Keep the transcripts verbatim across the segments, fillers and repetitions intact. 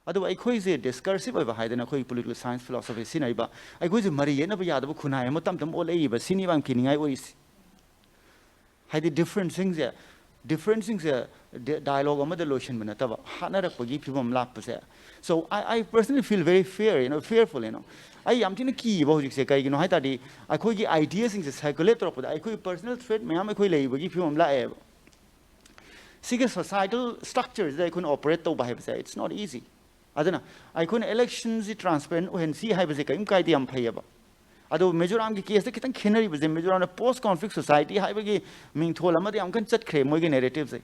ꯑꯗꯨꯕꯨ ꯑꯩꯈꯣꯏꯁꯦ ꯗꯤꯁꯀꯔꯁꯤꯞ ꯑꯣꯏꯕ ꯍꯥꯏꯗꯅ ꯑꯩꯈꯣꯏ ꯄꯣꯂꯤꯇꯤꯀꯦꯜ ꯁꯥꯏꯟꯁ ꯐꯤꯂꯣꯁꯣꯐꯤ ꯁꯤꯖꯤꯟꯅꯔꯤꯕ, ꯑꯩꯈꯣꯏꯁꯦ ꯃꯔꯩ ꯌꯦꯠꯅꯕ ꯌꯥꯗꯕ ꯈꯨꯟꯅꯥꯏ ꯑꯃ ꯇꯞ ꯇꯞꯅ ꯑꯣꯜꯂꯛꯏꯕ, ꯁꯤꯅꯤ ꯌꯥꯝ ꯀꯤꯅꯤꯡꯉꯥꯏ ꯑꯣꯏꯔꯤꯁꯤ꯫ ꯍꯥꯏꯗꯤ ꯗꯤꯐ꯭ꯔꯦꯟꯁꯁꯤꯡꯁꯦ, ꯗꯤꯐ꯭ꯔꯦꯟꯁꯁꯤꯡꯁꯦ ꯗꯥꯏꯂꯣꯒ ꯑꯃꯗ ꯂꯣꯏꯁꯤꯟꯕ ꯅꯠꯇꯕ ꯍꯥꯠꯅꯔꯛꯄꯒꯤ ꯐꯤꯕꯝ ꯂꯥꯛꯄꯁꯦ꯫ So I, I personally feel very fear, you know, fearful, you know. ꯑꯩ ꯌꯥꯝ ꯊꯤꯅ ꯀꯤꯌꯦꯕ ꯍꯧꯖꯤꯛꯁꯦ꯫ ꯀꯩꯒꯤꯅꯣ ꯍꯥꯏ ꯇꯥꯔꯗꯤ, ꯑꯩꯈꯣꯏꯒꯤ ꯑꯥꯏꯗꯤꯌꯥꯁꯤꯡꯁꯦ ꯁꯔꯀꯨꯂꯦꯠ ꯇꯧꯔꯛꯄꯗ ꯑꯩꯈꯣꯏ ꯄꯔꯁꯅꯦꯜ ꯊ꯭ꯔꯦꯠ ꯃꯌꯥꯝ ꯑꯩꯈꯣꯏ ꯂꯩꯕꯒꯤ ꯐꯤꯕꯝ ꯂꯥꯛꯑꯦꯕ꯫ ꯁꯤꯒꯤ ꯁꯣꯁꯥꯏꯇꯜ ꯁ꯭ꯇ꯭ꯔꯛꯆꯔꯁꯤꯗ ꯑꯩꯈꯣꯏꯅ ꯑꯣꯄꯔꯦꯠ ꯇꯧꯕ ꯍꯥꯏꯕꯁꯦ, it's not easy. ꯑꯗꯨꯅ ꯑꯩꯈꯣꯏꯅ ꯏꯂꯦꯛꯁꯟꯁꯤ ꯇ꯭ꯔꯥꯟꯁꯄꯦꯔꯦꯟ ꯑꯣꯏꯍꯟꯁꯤ ꯍꯥꯏꯕꯁꯦ ꯀꯔꯤꯝ ꯀꯥꯏꯗꯦ, ꯌꯥꯝ ꯐꯩꯌꯦꯕ꯫ ꯑꯗꯨꯕꯨ ꯃꯤꯖꯣꯔꯥꯝꯒꯤ ꯀꯦꯁꯇ ꯈꯤꯇꯪ ꯈꯦꯠꯅꯔꯤꯕꯁꯦ, ꯃꯤꯖꯣꯔꯥꯝꯗ ꯄꯣꯁ ꯀꯣꯟꯐ꯭ꯂꯤꯛ ꯁꯣꯁꯥꯏꯇꯤ ꯍꯥꯏꯕꯒꯤ ꯃꯤꯡꯊꯣꯜ ꯑꯃꯗ ꯌꯥꯝ ꯀꯟꯅ ꯆꯠꯈ꯭ꯔꯦ ꯃꯣꯏꯒꯤ ꯅꯦꯔꯦꯇꯤꯞꯁꯦ꯫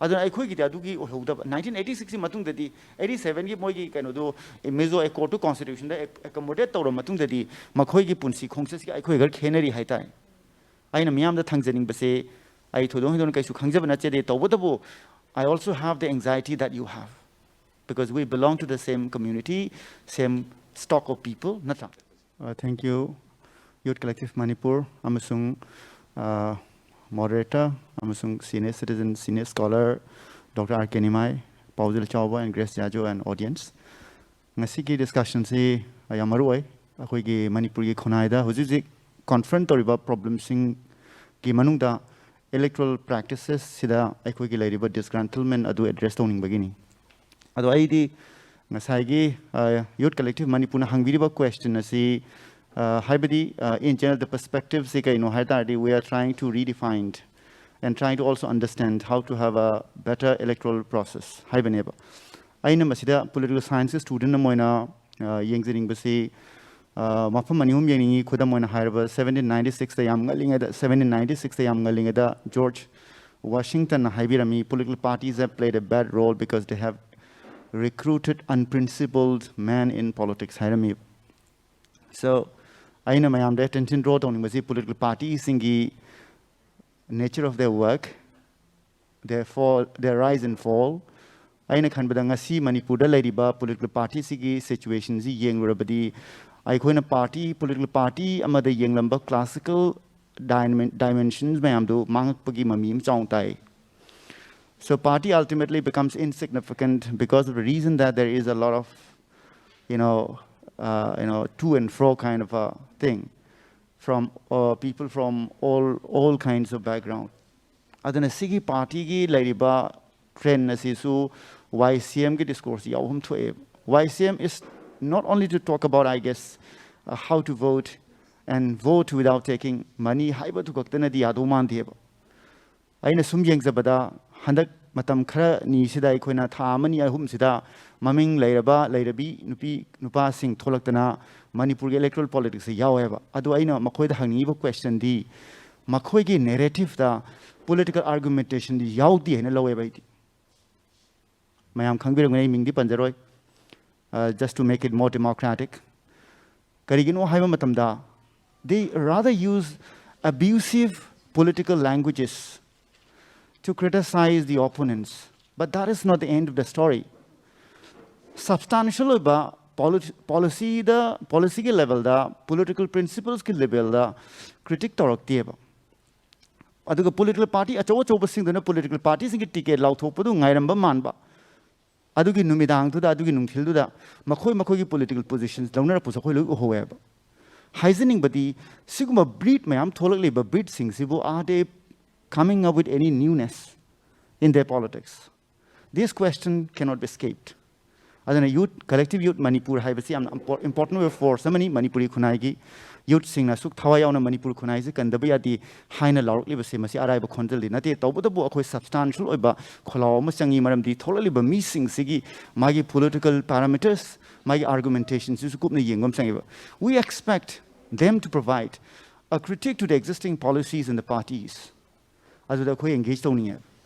ꯑꯗꯨꯅ ꯑꯩꯈꯣꯏꯒꯤꯗꯤ ꯑꯗꯨꯒꯤ ꯑꯣꯏꯍꯧꯗꯕ꯫ ꯅꯥꯏꯟꯇꯤꯟ ꯑꯩꯠꯇꯤ ꯁꯤꯛꯁꯀꯤ ꯃꯇꯨꯡꯗꯗꯤ, ꯑꯩꯠꯇꯤ ꯁꯚꯦꯟꯒꯤ ꯃꯣꯏꯒꯤ ꯀꯩꯅꯣꯗꯣ, ꯃꯤꯖꯣ ꯑꯦꯀꯣꯔꯗꯇꯨ ꯀꯣꯟꯁꯇꯤꯇ꯭ꯌꯨꯁꯟꯗ ꯑꯦꯀꯣꯃꯣꯗꯦꯠ ꯇꯧꯔ ꯃꯇꯨꯡꯗꯗꯤ ꯃꯈꯣꯏꯒꯤ ꯄꯨꯟꯁꯤ ꯈꯣꯡꯆꯠꯁꯤꯒ ꯑꯩꯈꯣꯏ ꯈꯔ ꯈꯦꯠꯅꯔꯤ ꯍꯥꯏꯇꯥꯔꯦ꯫ ꯑꯩꯅ ꯃꯤꯌꯥꯝꯗ ꯊꯝꯖꯅꯤꯡꯕꯁꯦ, ꯑꯩ ꯊꯣꯏꯗꯣꯛ ꯍꯦꯟꯗꯣꯛꯅ ꯀꯩꯁꯨ ꯈꯪꯖꯕ ꯅꯠꯆꯗꯦ, ꯇꯧꯕꯇꯕꯨ I also have the anxiety that you have, because we belong to the same community, same stock of people, ꯅꯠꯇ꯭ꯔꯥ? Uh, thank you, Youth Collective Manipur ꯑꯃꯁꯨꯡ, uh, moderator ꯑꯃꯁꯨꯡ senior citizen, senior scholar, Doctor R K Nimai, ꯄꯥꯎꯖꯦꯜ ꯆꯥꯎꯕ and Grace Jajo and audience. ꯉꯁꯤꯒꯤ ꯗꯤꯁꯀꯁꯟꯁꯤ ꯌꯥꯝ ꯃꯔꯨ ꯑꯣꯏ꯫ ꯑꯩꯈꯣꯏꯒꯤ ꯃꯅꯤꯄꯨꯔꯒꯤ ꯈꯨꯟꯅꯥꯏꯗ ꯍꯧꯖꯤꯛ ꯍꯧꯖꯤꯛ ꯀꯣꯟꯐ꯭ꯔꯟꯠ ꯇꯧꯔꯤꯕ ꯄ꯭ꯔꯣꯕ꯭ꯂꯦꯝꯁꯤꯡꯒꯤ ꯃꯅꯨꯡꯗ ꯏꯂꯦꯛꯇꯣꯔꯦꯜ ꯄ꯭ꯔꯦꯛꯇꯤꯁꯦꯁꯁꯤꯗ ꯑꯩꯈꯣꯏꯒꯤ ꯂꯩꯔꯤꯕ ꯗꯤꯁꯒ꯭ꯔꯦꯟꯇꯜꯃꯦꯟ ꯑꯗꯨ ꯑꯦꯗ꯭ꯔꯦꯁ ꯇꯧꯅꯤꯡꯕꯒꯤꯅꯤ꯫ ꯑꯗꯣ ꯑꯩꯗꯤ ꯉꯁꯥꯏꯒꯤ ꯌꯨꯠ ꯀꯂꯦꯛꯇꯤꯚ ꯃꯅꯤꯄꯨꯔꯅ ꯍꯪꯕꯤꯔꯤꯕ ꯀ꯭ꯋꯦꯁꯆꯟ ꯑꯁꯤ, ꯑ, ꯍꯥꯏꯕꯗꯤ, ꯑ, in general the perspectiveꯁꯤ ꯀꯩꯅꯣ ꯍꯥꯏ ꯇꯥꯔꯗꯤ, we are trying to redefine and trying to also understand how to have a better electoral process ꯍꯥꯏꯕꯅꯦꯕ꯫ ꯑꯩꯅ ꯃꯁꯤꯗ ꯄꯣꯂꯤꯇꯤꯀꯦꯜ ꯁꯥꯏꯟꯁꯀꯤ ꯁ꯭ꯇꯨꯗꯦꯟꯠ ꯑꯃ ꯑꯣꯏꯅ, ꯑ, ꯌꯦꯡꯖꯅꯤꯡꯕꯁꯤ, ꯑ, ꯃꯐꯝ ꯑꯅꯤ ꯑꯍꯨꯝ ꯌꯦꯡꯅꯤꯡꯉꯤ꯫ ꯈꯨꯗꯝ ꯑꯣꯏꯅ ꯍꯥꯏꯔꯕ, ꯁꯕꯦꯟꯇꯤꯟ ꯅꯥꯏꯟꯇꯤ ꯁꯤꯛꯁꯇ ꯌꯥꯝ ꯉꯜꯂꯤꯉꯩꯗ, ꯁꯕꯦꯟꯇꯤꯟ ꯅꯥꯏꯟꯇꯤ ꯁꯤꯛꯁꯇ ꯌꯥꯝ ꯉꯜꯂꯤꯉꯩꯗ George ꯋꯥꯁꯤꯡꯇꯟꯅ ꯍꯥꯏꯕꯤꯔꯝꯃꯤ, "Political parties have played a bad role because they have recruited unprincipled men in politics" ꯍꯥꯏꯔꯝꯃꯤ꯫ So, ꯑꯩꯅ ꯃꯌꯥꯝꯗ ꯑꯦꯇꯦꯟꯁꯟ ꯗ꯭ꯔꯣ ꯇꯧꯅꯤꯡꯕꯁꯤ ꯄꯣꯂꯤꯇꯤꯀꯦꯜ ꯄꯥꯔꯇꯤꯁꯤꯡꯒꯤ nature of their work, their fall, their rise and fall. ꯑꯩꯅ ꯈꯟꯕꯗ ꯉꯁꯤ ꯃꯅꯤꯄꯨꯔꯗ ꯂꯩꯔꯤꯕ ꯄꯣꯂꯤꯇꯤꯀꯦꯜ ꯄꯥꯔꯇꯤꯁꯤꯒꯤ ꯁꯤꯆꯨꯋꯦꯁꯟꯁꯤ ꯌꯦꯡꯂꯨꯔꯕꯗꯤ, ꯑꯩꯈꯣꯏꯅ ꯄꯥꯔꯇꯤ, ꯄꯣꯂꯤꯇꯤꯀꯦꯜ ꯄꯥꯔꯇꯤ ꯑꯃꯗ ꯌꯦꯡꯂꯝꯕ ꯀ꯭ꯂꯥꯁꯤꯀꯦꯜ ꯗꯥꯏꯃꯦꯟꯁꯟꯁ ꯃꯌꯥꯝꯗꯨ ꯃꯥꯡꯉꯛꯄꯒꯤ ꯃꯃꯤ ꯑꯃ ꯆꯥꯎꯅ ꯇꯥꯏ꯫ So party ultimately becomes insignificant because of the reason that there is a lot of, you know, uh, you know, to and fro kind of a thing from uh, people from all, all kinds of background. ꯑꯗꯨꯅ ꯁꯤꯒꯤ partyꯒꯤ ꯂꯩꯔꯤꯕ trend ꯑꯁꯤꯁꯨ Y C Mꯒꯤ discourse ꯌꯥꯎꯐꯝ ꯊꯣꯛꯑꯦ. Y C M is not only to talk about, I guess, uh, how to vote and vote without taking money ꯍꯥꯏꯕꯗꯨ ꯈꯛꯇꯅꯗꯤ ꯌꯥꯗꯧ ꯃꯥꯟꯗꯦꯕ. ꯑꯩꯅ ꯁꯨꯝ ꯌꯦꯡꯖꯕꯗ ꯍꯟꯗꯛ ꯃꯇꯝ ꯈꯔꯅꯤꯁꯤꯗ ꯑꯩꯈꯣꯏꯅ ꯊꯥ ꯑꯃꯅꯤ ꯑꯍꯨꯝꯁꯤꯗ ꯃꯃꯤꯡ ꯂꯩꯔꯕ ꯂꯩꯔꯕꯤ ꯅꯨꯄꯤ ꯅꯨꯄꯥꯁꯤꯡ ꯊꯣꯛꯂꯛꯇꯅ ꯃꯅꯤꯄꯨꯔꯒꯤ electoral politicsꯁꯦ ꯌꯥꯎꯋꯦꯕ. ꯑꯗꯣ ꯑꯩꯅ ꯃꯈꯣꯏꯗ ꯍꯪꯅꯤꯡꯉꯤꯕ questionꯗꯤ ꯃꯈꯣꯏꯒꯤ narrativeꯇ political argumentationꯗꯤ ꯌꯥꯎꯗꯦ ꯍꯥꯏꯅ ꯂꯧꯋꯦꯕ ꯑꯩꯗꯤ. ꯃꯌꯥꯝ ꯈꯪꯕꯤꯔꯝꯒꯅꯤ, ꯑꯩ ꯃꯤꯡꯗꯤ ꯄꯟꯖꯔꯣꯏ, uh, just to make it more democratic. ꯀꯔꯤꯒꯤꯅꯣ ꯍꯥꯏꯕ ꯃꯇꯝꯗ, they rather use abusive political languages to criticize the opponents. But that is not the end of the story. Substantial ꯑꯣꯏꯕ policyꯗ, policyꯒꯤ levelꯗ, political principlesꯀꯤ levelꯗ critic ꯇꯧꯔꯛꯇꯦꯕ. ꯑꯗꯨꯒ political party ꯑꯆꯧ ꯑꯆꯧꯕꯁꯤꯡꯗꯨꯅ political partyꯁꯤꯡꯒꯤ ticket ꯂꯥꯎꯊꯣꯛꯄꯗꯨ ꯉꯥꯏꯔꯝꯕ ꯃꯥꯟꯕ, ꯑꯗꯨꯒꯤ ꯅꯨꯃꯤꯗꯥꯡꯗꯨꯗ, ꯑꯗꯨꯒꯤ ꯅꯨꯡꯊꯤꯜꯗꯨꯗ ꯃꯈꯣꯏ ꯃꯈꯣꯏꯒꯤ political positions ꯂꯧꯅꯔꯛꯄꯁꯨ ꯑꯩꯈꯣꯏ ꯂꯣꯏ ꯎꯍꯧꯋꯦꯕ. ꯍꯥꯏꯖꯅꯤꯡꯕꯗꯤ, ꯁꯤꯒꯨꯝꯕ breed ꯃꯌꯥꯝ ꯊꯣꯛꯂꯛꯂꯤꯕ breedꯁꯤꯡꯁꯤꯕꯨ, are they coming up with any newness in their politics? This question cannot be escaped. ꯑꯗꯨꯅ youth, collective youth ꯃꯅꯤꯄꯨꯔ ꯍꯥꯏꯕꯁꯤ ꯌꯥꯝꯅ important ꯑꯣꯏꯕ force ꯑꯃꯅꯤ ꯃꯅꯤꯄꯨꯔꯤ ꯈꯨꯟꯅꯥꯏꯒꯤ. Youthꯁꯤꯡꯅ ꯑꯁꯨꯛ ꯊꯋꯥꯏ ꯌꯥꯎꯅ ꯃꯅꯤꯄꯨꯔ ꯈꯨꯟꯅꯥꯏꯁꯤ ꯀꯟꯗꯕ ꯌꯥꯗꯦ ꯍꯥꯏꯅ ꯂꯥꯎꯔꯛꯂꯤꯕꯁꯦ, ꯃꯁꯤ ꯑꯔꯥꯏꯕ ꯈꯣꯟꯖꯦꯜꯗꯤ ꯅꯠꯇꯦ. ꯇꯧꯕꯇꯕꯨ ꯑꯩꯈꯣꯏ substantial ꯑꯣꯏꯕ ꯈꯣꯜꯂꯥꯎ ꯑꯃ ꯆꯪꯉꯤ, ꯃꯔꯝꯗꯤ ꯊꯣꯛꯂꯛꯂꯤꯕ ꯃꯤꯁꯤꯡꯁꯤꯒꯤ ꯃꯥꯒꯤ political parameters, ꯃꯥꯒꯤ argumentationꯁꯤꯁꯨ ꯀꯨꯞꯅ ꯌꯦꯡꯕ ꯑꯃ ꯆꯪꯉꯦꯕ. We expect them to provide a critique to the existing policies and the parties. ꯑꯗꯨꯗ ꯑꯩꯈꯣꯏ engage ꯇꯧꯅꯤꯡꯉꯦ.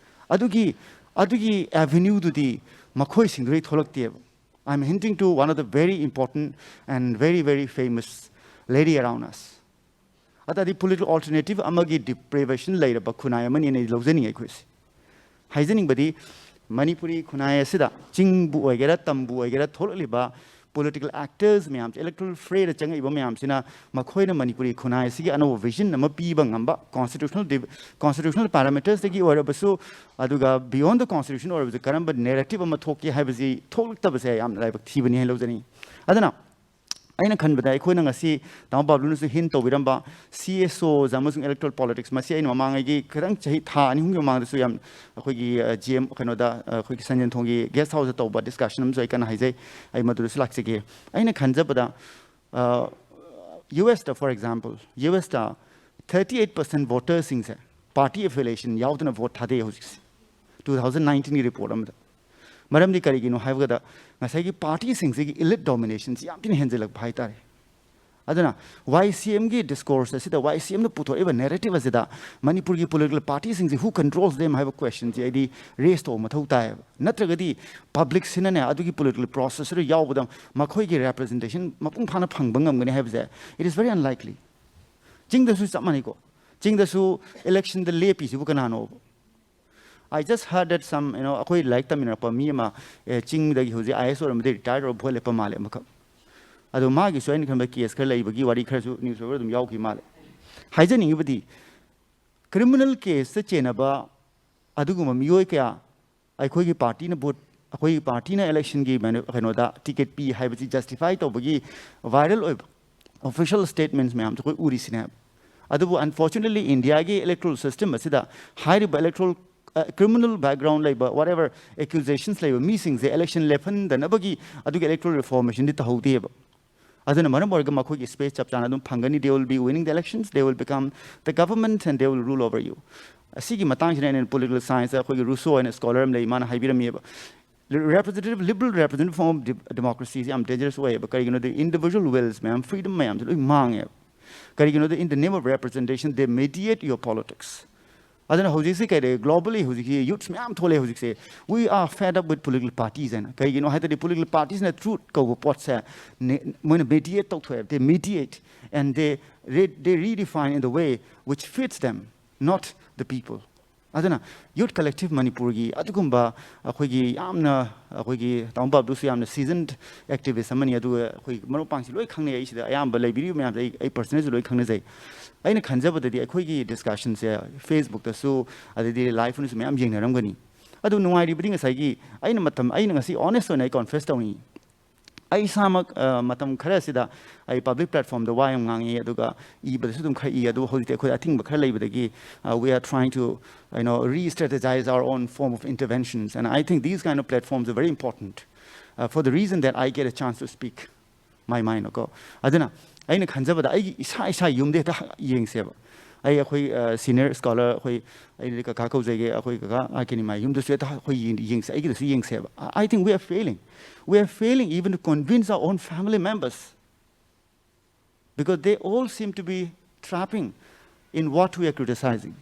ꯑꯗꯨꯒꯤ, ꯑꯗꯨꯒꯤ avenueꯗꯨꯗꯤ ꯃꯈꯣꯏꯁꯤꯡꯗꯨꯗꯩ ꯊꯣꯛꯂꯛꯇꯦꯕ. I'm hinting to one of the very important and very, very famous lady around us. ꯑꯗꯨꯗꯤ political alternative ꯑꯃꯒꯤ deprivation ꯂꯩꯔꯕ ꯈꯨꯟꯅꯥꯏ ꯑꯃꯅꯤꯅ ꯑꯩ ꯂꯧꯖꯅꯤꯡꯉꯦ ꯑꯩꯈꯣꯏꯁꯦ. ꯍꯥꯏꯖꯅꯤꯡꯕꯗꯤ, ꯃꯅꯤꯄꯨꯔꯤ ꯈꯨꯟꯅꯥꯏ ꯑꯁꯤꯗ ꯆꯤꯡꯕꯨ ꯑꯣꯏꯒꯦꯔꯥ, ꯇꯝꯕꯨ ꯑꯣꯏꯒꯦꯔꯥ, ꯊꯣꯛꯂꯛꯂꯤꯕ political actors ꯃꯌꯥꯝꯁꯦ, electoral fray ꯗ ꯆꯪꯉꯛꯏꯕ ꯃꯌꯥꯝꯁꯤꯅ ꯃꯈꯣꯏꯅ ꯃꯅꯤꯄꯨꯔꯤ ꯈꯨꯟꯅꯥꯏ ꯑꯁꯤꯒꯤ ꯑꯅꯧꯕ vision ꯑꯃ ꯄꯤꯕ ꯉꯝꯕ, constitutional div- constitutional parameters ꯇꯒꯤ ꯑꯣꯏꯔꯕꯁꯨ, ꯑꯗꯨꯒ beyond the constitution ꯑꯣꯏꯔꯕꯁꯨ ꯀꯔꯝꯕ narrative ꯑꯃ ꯊꯣꯛꯀꯦ ꯍꯥꯏꯕꯁꯤ ꯊꯣꯛꯂꯛꯇꯕꯁꯦ ꯌꯥꯝꯅ ꯂꯥꯏꯕꯛ ꯊꯤꯕꯅꯤ ꯍꯥꯏꯅ ꯂꯧꯖꯅꯤꯡꯏ꯫ ꯑꯗꯨꯅ ꯑꯩꯅ ꯈꯟꯕꯗ ꯑꯩꯈꯣꯏꯅ ꯉꯁꯤ ꯇꯥꯃꯣ ꯕꯥꯕꯂꯨꯅꯁꯨ hint ꯇꯧꯕꯤꯔꯝꯕ C S Os ꯑꯃꯁꯨꯡ electoral politics, ꯃꯁꯤ ꯑꯩꯅ ꯃꯃꯥꯡꯉꯩꯒꯤ ꯈꯤꯇꯪ ꯆꯍꯤ ꯊꯥ ꯑꯅꯤ ꯑꯍꯨꯝꯒꯤ ꯃꯃꯥꯡꯗꯁꯨ ꯌꯥꯝ ꯑꯩꯈꯣꯏꯒꯤ, ꯑ, G M, ꯀꯩꯅꯣꯗ, ꯑ, ꯑꯩꯈꯣꯏꯒꯤ ꯁꯟꯖꯦꯟ ꯊꯣꯡꯒꯤ guest house ꯇ ꯇꯧꯕ discussion ꯑꯃꯁꯨ ꯑꯩ ꯀꯟꯅ ꯍꯥꯏꯖꯩ꯫ ꯑꯩ ꯃꯗꯨꯗꯁꯨ ꯂꯥꯛꯆꯒꯦ꯫ ꯑꯩꯅ ꯈꯟꯖꯕꯗ, ꯑ, U S ꯇ, for example, U S ꯇ thirty eight percent voter ꯁꯤꯡꯁꯦ party affiliation ꯌꯥꯎꯗꯅ vote ꯊꯥꯗꯩ ꯍꯧꯖꯤꯛꯁꯦ, two thousand nineteen ꯒꯤ report ꯑꯃꯗ꯫ ꯃꯔꯝꯗꯤ ꯀꯔꯤꯒꯤꯅꯣ ꯍꯥꯏꯕꯗ, ꯉꯁꯥꯏꯒꯤ party ꯁꯤꯡꯁꯤꯒꯤ elite domination ꯁꯤ ꯌꯥꯝ ꯊꯤꯅ ꯍꯦꯟꯖꯜꯂꯛꯄ ꯍꯥꯏꯇꯥꯔꯦ꯫ ꯑꯗꯨꯅ Y C M ꯒꯤ discourse ꯑꯁꯤꯗ, Y C M ꯅ ꯄꯨꯊꯣꯛꯏꯕ narrative ꯑꯁꯤꯗ ꯃꯅꯤꯄꯨꯔꯒꯤ political party ꯁꯤꯡꯁꯤ who controls them ꯍꯥꯏꯕ question ꯁꯤ ꯑꯩꯗꯤ raise ꯇꯧꯕ ꯃꯊꯧ ꯇꯥꯏꯌꯦꯕ꯫ ꯅꯠꯇ꯭ꯔꯒꯗꯤ public ꯁꯤꯅꯅꯦ ꯑꯗꯨꯒꯤ political process ꯁꯤꯗ ꯌꯥꯎꯕꯗ ꯃꯈꯣꯏꯒꯤ representation ꯃꯄꯨꯡ ꯐꯥꯅ ꯐꯪꯕ ꯉꯝꯒꯅꯤ ꯍꯥꯏꯕꯁꯦ, it is very unlikely꯫ ꯆꯤꯡꯗꯁꯨ ꯆꯞ ꯃꯥꯟꯅꯩꯀꯣ꯫ ꯆꯤꯡꯗꯁꯨ election the ꯂꯦꯞꯄꯤꯁꯤꯕꯨ ꯀꯅꯥꯅꯣꯕ? I just heard that some, you know, ꯑꯩꯈꯣꯏ ꯂꯥꯏꯔꯤꯛ ꯇꯝꯃꯤꯟꯅꯔꯛꯄ ꯃꯤ ꯑꯃ, ꯑꯦ, ꯆꯤꯡꯗꯒꯤ ꯍꯧꯖꯤꯛ I A S ꯑꯣꯏꯔꯝꯕꯗꯒꯤ retire ꯇꯧꯔ vote ꯂꯦꯞꯄ ꯃꯥꯜꯂꯦ ꯑꯃꯈꯛ꯫ ꯑꯗꯣ ꯃꯥꯒꯤꯁꯨ ꯑꯩꯅ ꯈꯟꯕ case ꯈꯔ ꯂꯩꯕꯒꯤ ꯋꯥꯔꯤ ꯈꯔꯁꯨ newspaper ꯑꯗꯨꯝ ꯌꯥꯎꯈꯤ ꯃꯥꯜꯂꯦ꯫ ꯍꯥꯏꯖꯅꯤꯡꯉꯤꯕꯗꯤ, criminal case ꯇ ꯆꯦꯟꯅꯕ ꯑꯗꯨꯒꯨꯝꯕ ꯃꯤꯑꯣꯏ ꯀꯌꯥ ꯑꯩꯈꯣꯏꯒꯤ party ꯅ vote, ꯑꯩꯈꯣꯏꯒꯤ party ꯅ election ꯒꯤ mani-, ꯀꯩꯅꯣꯗ ticket ꯄꯤ ꯍꯥꯏꯕꯁꯤ justify ꯇꯧꯕꯒꯤ viral ꯑꯣꯏꯕ official statements ꯃꯌꯥꯝꯁꯨ ꯑꯩꯈꯣꯏ ꯎꯔꯤꯁꯤꯅꯦ꯫ ꯑꯗꯨꯕꯨ unfortunately India ꯒꯤ electoral system ꯑꯁꯤꯗ ꯍꯥꯏꯔꯤꯕ electoral, ꯑ, criminal background ꯂꯩꯕ, whatever accusations ꯂꯩꯕ ꯃꯤꯁꯤꯡꯁꯦ election ꯂꯦꯞꯍꯟꯗꯅꯕꯒꯤ ꯑꯗꯨꯒꯤ electoral reformation ꯗꯤ ꯇꯧꯍꯧꯗꯦꯕ꯫ ꯑꯗꯨꯅ ꯃꯔꯝ ꯑꯣꯏꯔꯒ ꯃꯈꯣꯏꯒꯤ space ꯆꯞ ꯆꯥꯅ ꯑꯗꯨꯝ ꯐꯪꯒꯅꯤ, they will be winning the elections, they will become the government and they will rule over you꯫ ꯑꯁꯤꯒꯤ ꯃꯇꯥꯡꯁꯤꯅ ꯑꯩꯅ political science ꯇ ꯑꯩꯈꯣꯏꯒꯤ Rousseau ꯍꯥꯏꯅ scholar ꯑꯃ ꯂꯩ, ꯃꯥꯅ ꯍꯥꯏꯕꯤꯔꯝꯃꯤꯕ, representative, liberal representative form of de-, democracy ꯁꯤ ꯌꯥꯝ dangerous ꯑꯣꯏꯌꯦꯕ꯫ ꯀꯔꯤꯒꯤꯅꯣꯗꯤ individual wills ꯃꯌꯥꯝ, freedom ꯃꯌꯥꯝꯁꯦ ꯂꯣꯏ ꯃꯥꯡꯉꯦꯕ꯫ ꯀꯔꯤꯒꯤꯅꯣꯗꯤ in the name of representation they mediate your politics꯫ ꯑꯗꯨꯅ ꯍꯧꯖꯤꯛꯁꯤ ꯀꯩ ꯂꯩ, globally ꯍꯧꯖꯤꯛꯁꯤ youths ꯃꯌꯥꯝ ꯊꯣꯛꯂꯛꯑꯦ ꯍꯧꯖꯤꯛꯁꯦ, "We are fed up with political parties" ꯍꯥꯏꯅ꯫ ꯀꯩꯒꯤꯅꯣ ꯍꯥꯏ ꯇꯥꯔꯗꯤ political parties ꯅ truth ꯀꯧꯕ ꯄꯣꯠꯁꯦ ꯅꯦ-, ꯃꯣꯏꯅ mediate ꯇꯧꯊꯣꯛꯑꯦ, they mediate and they re-, they redefine in the way which fits them, not the people꯫ ꯑꯗꯨꯅ Youth Collective ꯃꯅꯤꯄꯨꯔꯒꯤ ꯑꯗꯨꯒꯨꯝꯕ ꯑꯩꯈꯣꯏꯒꯤ ꯌꯥꯝꯅ, ꯑꯩꯈꯣꯏꯒꯤ ꯇꯥꯃꯣ ꯕꯥꯕꯗꯨꯁꯨ ꯌꯥꯝꯅ seasoned activist ꯑꯃꯅꯤ, ꯑꯗꯨꯒ ꯑꯩꯈꯣꯏ ꯃꯔꯨꯞ ꯃꯄꯥꯡꯁꯤ ꯂꯣꯏ ꯈꯪꯅꯩ꯫ ꯑꯩ ꯁꯤꯗ ꯑꯌꯥꯝꯕ ꯂꯩꯕꯤꯔꯤꯕ ꯃꯌꯥꯝꯁꯦ ꯑꯩ, ꯑꯩ personally ꯁꯨ ꯂꯣꯏ ꯈꯪꯅꯖꯩ꯫ ꯑꯩꯅ ꯈꯟꯖꯕꯗꯗꯤ ꯑꯩꯈꯣꯏꯒꯤ discussion ꯁꯦ Facebook ꯇꯁꯨ ꯑꯗꯩꯗꯤ live ꯅꯁꯨ ꯃꯌꯥꯝ ꯌꯦꯡꯅꯔꯝꯒꯅꯤ꯫ ꯑꯗꯨ ꯅꯨꯡꯉꯥꯏꯔꯤꯕꯗꯤ ꯉꯁꯥꯏꯒꯤ ꯑꯩꯅ ꯃꯇꯝ, ꯑꯩꯅ ꯉꯁꯤ honest ꯑꯣꯏꯅ ꯑꯩ confess ꯇꯧꯅꯤꯡꯉꯤ꯫ ꯑꯩ ꯏꯁꯥꯃꯛ, ꯑ, ꯃꯇꯝ ꯈꯔ ꯑꯁꯤꯗ ꯑꯩ public platform ꯗ ꯋꯥ ꯌꯥꯝ ꯉꯥꯡꯉꯤ, ꯑꯗꯨꯒ ꯏꯕꯗꯁꯨ ꯑꯗꯨꯝ ꯈꯔ ꯏ, ꯑꯗꯨꯕꯨ ꯍꯧꯖꯤꯛꯇꯤ ꯑꯩꯈꯣꯏ ꯑꯊꯤꯡꯕ ꯈꯔ ꯂꯩꯕꯗꯒꯤ, uh, we are trying to, you know, re-strategize our own form of interventions. And I think these kind of platforms are very important, uh, for the reason that I get a chance to speak my mind ꯀꯣ꯫ ꯑꯗꯨꯅ ꯑꯩꯅ ꯈꯟꯖꯕꯗ ꯑꯩꯒꯤ ꯏꯁꯥ ꯏꯁꯥ ꯌꯨꯝꯗ ꯍꯦꯛꯇ ꯌꯦꯡꯁꯦꯕ꯫ ꯑꯩ, ꯑꯩꯈꯣꯏ, ꯑ, senior scholar, ꯑꯩꯈꯣꯏ, ꯑꯩꯅꯗꯤ ꯀꯀꯥ ꯀꯧꯖꯒꯦ, ꯑꯩꯈꯣꯏ ꯀꯀꯥ ꯑꯥꯔ ꯀꯦ ꯅꯤꯃꯥꯏ ꯌꯨꯝꯗꯁꯨ ꯍꯦꯛꯇ ꯑꯩꯈꯣꯏ ꯌꯦꯡ-, ꯌꯦꯡꯁꯦ, ꯑꯩꯒꯤꯗꯁꯨ ꯌꯦꯡꯁꯦꯕ꯫ I think we are failing. We are failing even to convince our own family members, because they all seem to be trapping in what we are criticizing.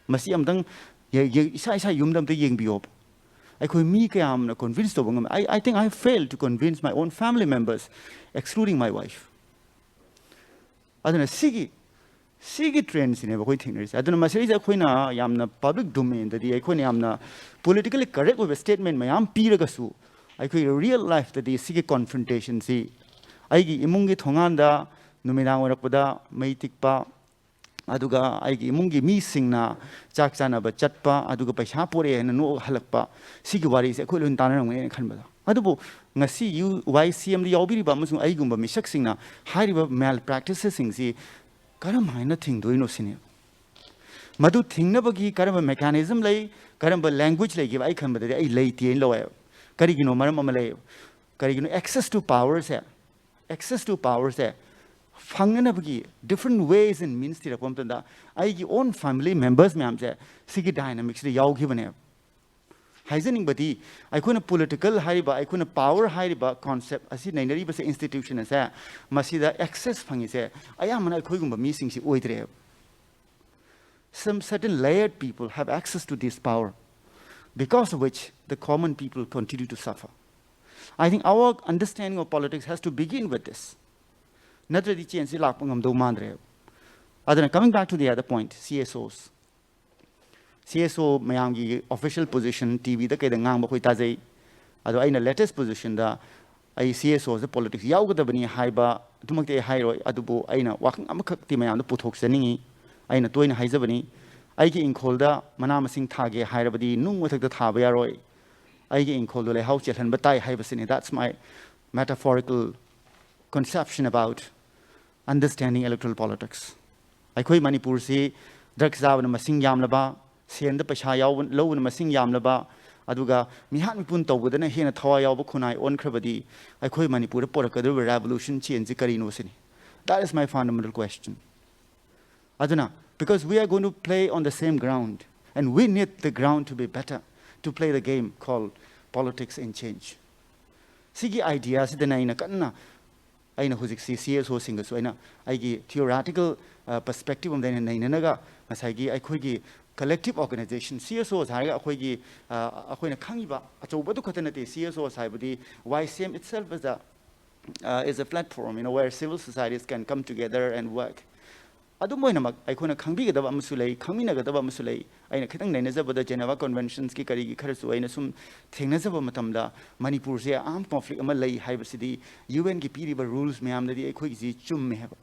ꯃꯁꯤ ꯑꯝꯇꯪ ꯌꯦ-, ꯌꯦ-, ꯏꯁꯥ ꯏꯁꯥ ꯌꯨꯝꯗ ꯑꯝꯇ ꯌꯦꯡꯕꯤꯌꯣꯕ꯫ ꯑꯩꯈꯣꯏ ꯃꯤ ꯀꯌꯥꯝꯅ convince ꯇꯧꯕ ꯉꯝꯃꯤ? I, I think I failed to convince my own family members, excluding my wife. ꯑꯗꯨꯅ ꯁꯤꯒꯤ, ꯁꯤꯒꯤ trend ꯁꯤꯅꯦꯕ ꯑꯩꯈꯣꯏ ꯊꯦꯡꯅꯔꯤꯁꯦ꯫ ꯑꯗꯨꯅ ꯃꯁꯤꯗꯩꯁꯤꯗ ꯑꯩꯈꯣꯅ ꯌꯥꯝꯅ public domain ꯗꯗꯤ ꯑꯩꯈꯣꯏꯅ ꯌꯥꯝꯅ politically correct ꯑꯣꯏꯕ statement ꯃꯌꯥꯝ ꯄꯤꯔꯒꯁꯨ, ꯑꯩꯈꯣꯏꯒꯤ real life ꯇꯗꯤ ꯁꯤꯒꯤ confrontation ꯁꯤ, ꯑꯩꯒꯤ ꯏꯃꯨꯡꯒꯤ ꯊꯣꯡꯒꯥꯟꯗ ꯅꯨꯃꯤꯗꯥꯡ ꯑꯣꯏꯔꯛꯄꯗ ꯃꯩ ꯇꯤꯛꯄ, ꯑꯗꯨꯒ ꯑꯩꯒꯤ ꯏꯃꯨꯡꯒꯤ ꯃꯤꯁꯤꯡꯅ ꯆꯥꯛ ꯆꯥꯅꯕ ꯆꯠꯄ, ꯑꯗꯨꯒ ꯄꯩꯁꯥ ꯄꯣꯔꯛꯑꯦ ꯍꯥꯏꯅ ꯅꯣꯛꯑꯒ ꯍꯜꯂꯛꯄ, ꯁꯤꯒꯤ ꯋꯥꯔꯤꯁꯦ ꯑꯩꯈꯣꯏ ꯂꯣꯏꯅ ꯇꯥꯟꯅꯔꯝꯒꯅꯤ ꯍꯥꯏꯅ ꯈꯟꯕꯗ꯫ ꯑꯗꯨꯕꯨ ꯉꯁꯤ ꯌꯨ-, ꯋꯥꯏ ꯁꯤ ꯑꯦꯝꯗ ꯌꯥꯎꯕꯤꯔꯤꯕ ꯑꯃꯁꯨꯡ ꯑꯩꯒꯨꯝꯕ ꯃꯤꯁꯛꯁꯤꯡꯅ ꯍꯥꯏꯔꯤꯕ malpractices ꯁꯤꯡꯁꯤ ꯀꯔꯝ ꯍꯥꯏꯅ ꯊꯤꯡꯗꯣꯏꯅꯣ ꯁꯤꯅꯤ꯫ ꯃꯗꯨ ꯊꯤꯡꯅꯕꯒꯤ ꯀꯔꯝꯕ mechanism ꯂꯩ, ꯀꯔꯝꯕ language ꯂꯩꯒꯦꯕ? ꯑꯩ ꯈꯟꯕꯗꯗꯤ ꯑꯩ ꯂꯩꯇꯦꯅ ꯂꯧꯋꯦꯕ꯫ ꯀꯔꯤꯒꯤꯅꯣ? ꯃꯔꯝ ꯑꯃ ꯂꯩꯌꯦꯕ꯫ ꯀꯔꯤꯒꯤꯅꯣ? Access to power say, access to power say ꯐꯪꯅꯅꯕꯒꯤ different ways and means ꯊꯤꯔꯛꯄ ꯃꯇꯝꯗ ꯑꯩꯒꯤ own family members ꯃꯌꯥꯝꯁꯦ ꯁꯤꯒꯤ dynamic ꯁꯤꯗ ꯌꯥꯎꯈꯤꯕꯅꯦꯕ꯫ ꯍꯥꯏꯖꯅꯤꯡꯕꯗꯤ, ꯑꯩꯈꯣꯏꯅ political ꯍꯥꯏꯔꯤꯕ, ꯑꯩꯈꯣꯏꯅ power ꯍꯥꯏꯔꯤꯕ concept ꯑꯁꯤ ꯅꯩꯅꯔꯤꯕꯁꯦ, institution ꯑꯁꯦ, ꯃꯁꯤꯗ access ꯐꯪꯉꯤꯁꯦ ꯑꯌꯥꯝꯕꯅ ꯑꯩꯈꯣꯏꯒꯨꯝꯕ ꯃꯤꯁꯤꯡꯁꯤ ꯑꯣꯏꯗ꯭ꯔꯦꯕ꯫ Some certain layered people have access to this power, because of which the common people continue to suffer. I think our understanding of politics has to begin with this. ꯅꯠꯇ꯭ꯔꯗꯤ change ꯁꯤ ꯂꯥꯛꯄ ꯉꯝꯗꯧ ꯃꯥꯟꯗ꯭ꯔꯦꯕ꯫ ꯑꯗꯨꯅ, coming back to the other point, C S Os. C S O ꯃꯌꯥꯝꯒꯤ official position T V ꯗ ꯀꯩꯗ ꯉꯥꯡꯕ ꯑꯩꯈꯣꯏ ꯇꯥꯖꯩ꯫ ꯑꯗꯣ ꯑꯩꯅ latest position ꯗ ꯑꯩ C S O ꯁꯦ politics ꯌꯥꯎꯒꯗꯕꯅꯤ ꯍꯥꯏꯕ ꯑꯗꯨꯃꯛꯇꯤ ꯑꯩ ꯍꯥꯏꯔꯣꯏ, ꯑꯗꯨꯕꯨ ꯑꯩꯅ ꯋꯥꯐꯝ ꯑꯃꯈꯛꯇꯤ ꯃꯌꯥꯝꯗ ꯄꯨꯊꯣꯛꯆꯅꯤꯡꯉꯤ꯫ ꯑꯩꯅ ꯇꯣꯏꯅ ꯍꯥꯏꯖꯕꯅꯤ, ꯑꯩꯒꯤ ꯏꯪꯈꯣꯜꯗ ꯃꯅꯥ ꯃꯁꯤꯡ ꯊꯥꯒꯦ ꯍꯥꯏꯔꯕꯗꯤ ꯅꯨꯡ ꯃꯊꯛꯇ ꯊꯥꯕ ꯌꯥꯔꯣꯏ, ꯑꯩꯒꯤ ꯏꯪꯈꯣꯜꯗꯣ ꯂꯩꯍꯥꯎ ꯆꯦꯜꯍꯟꯕ ꯇꯥꯏ ꯍꯥꯏꯕꯁꯤꯅꯤ꯫ That's my metaphorical conception about understanding electoral politics. ꯑꯩꯈꯣꯏ ꯃꯅꯤꯄꯨꯔꯁꯤ drugs ꯆꯥꯕꯅ ꯃꯁꯤꯡ ꯌꯥꯝꯂꯕ, ꯁꯦꯟꯗ ꯄꯩꯁꯥ ꯌꯥꯎꯕ, ꯂꯧꯕꯅ ꯃꯁꯤꯡ ꯌꯥꯝꯂꯕ, ꯑꯗꯨꯒ ꯃꯤꯍꯥꯠ ꯃꯤꯄꯨꯟ ꯇꯧꯕꯗꯅ ꯍꯦꯟꯅ ꯊꯋꯥꯏ ꯌꯥꯎꯕ ꯈꯨꯟꯅꯥꯏ ꯑꯣꯟꯈ꯭ꯔꯕꯗꯤ ꯑꯩꯈꯣꯏ ꯃꯅꯤꯄꯨꯔꯗ ꯄꯨꯔꯛꯀꯗꯧꯔꯤꯕ revolution change ꯁꯤ ꯀꯔꯤꯅꯣ ꯁꯤꯅꯤ꯫ That is my fundamental question. ꯑꯗꯨꯅ, because we are going to play on the same ground, and we need the ground to be better to play the game called politics and change. ꯁꯤꯒꯤ idea ꯁꯤꯗꯅ ꯑꯩꯅ ꯀꯟꯅ, ꯑꯩꯅ ꯍꯧꯖꯤꯛꯁꯤ C S O ꯁꯤꯡꯒꯁꯨ ꯑꯩꯅ ꯑꯩꯒꯤ theoretical perspective ꯑꯃꯗ ꯑꯩꯅ ꯅꯩꯅꯅꯒ, ꯉꯁꯥꯏꯒꯤ ꯑꯩꯈꯣꯏꯒꯤ collective organization, C S Os ꯍꯥꯏꯔꯒ ꯑꯩꯈꯣꯏꯒꯤ, ꯑ, ꯑꯩꯈꯣꯏꯅ ꯈꯪꯉꯤꯕ ꯑꯆꯧꯕꯗꯨ ꯈꯛꯇ ꯅꯠꯇꯦ꯫ C S Os ꯍꯥꯏꯕꯗꯤ Y C M itself is a, uh, is a platform, you know, where civil societies can come together and work. ꯑꯗꯨꯝ ꯑꯣꯏꯅꯃꯛ, ꯑꯩꯈꯣꯏꯅ ꯈꯪꯕꯤꯒꯗꯕ ꯑꯃꯁꯨ ꯂꯩ, ꯈꯪꯃꯤꯟꯅꯒꯗꯕ ꯑꯃꯁꯨ ꯂꯩ꯫ ꯑꯩꯅ ꯈꯤꯇꯪ ꯅꯩꯅꯖꯕꯗ, Geneva Conventions ꯀꯤ ꯀꯔꯤꯒꯤ ꯈꯔꯁꯨ ꯑꯩꯅ ꯁꯨꯝ ꯊꯦꯡꯅꯖꯕ ꯃꯇꯝꯗ, ꯃꯅꯤꯄꯨꯔꯁꯦ armed conflict ꯑꯃ ꯂꯩ ꯍꯥꯏꯕꯁꯤꯗꯤ U N ꯒꯤ ꯄꯤꯔꯤꯕ rules ꯃꯌꯥꯝꯗꯗꯤ ꯑꯩꯈꯣꯏꯒꯤꯁꯤ ꯆꯨꯝꯃꯦ ꯍꯥꯏꯕ꯫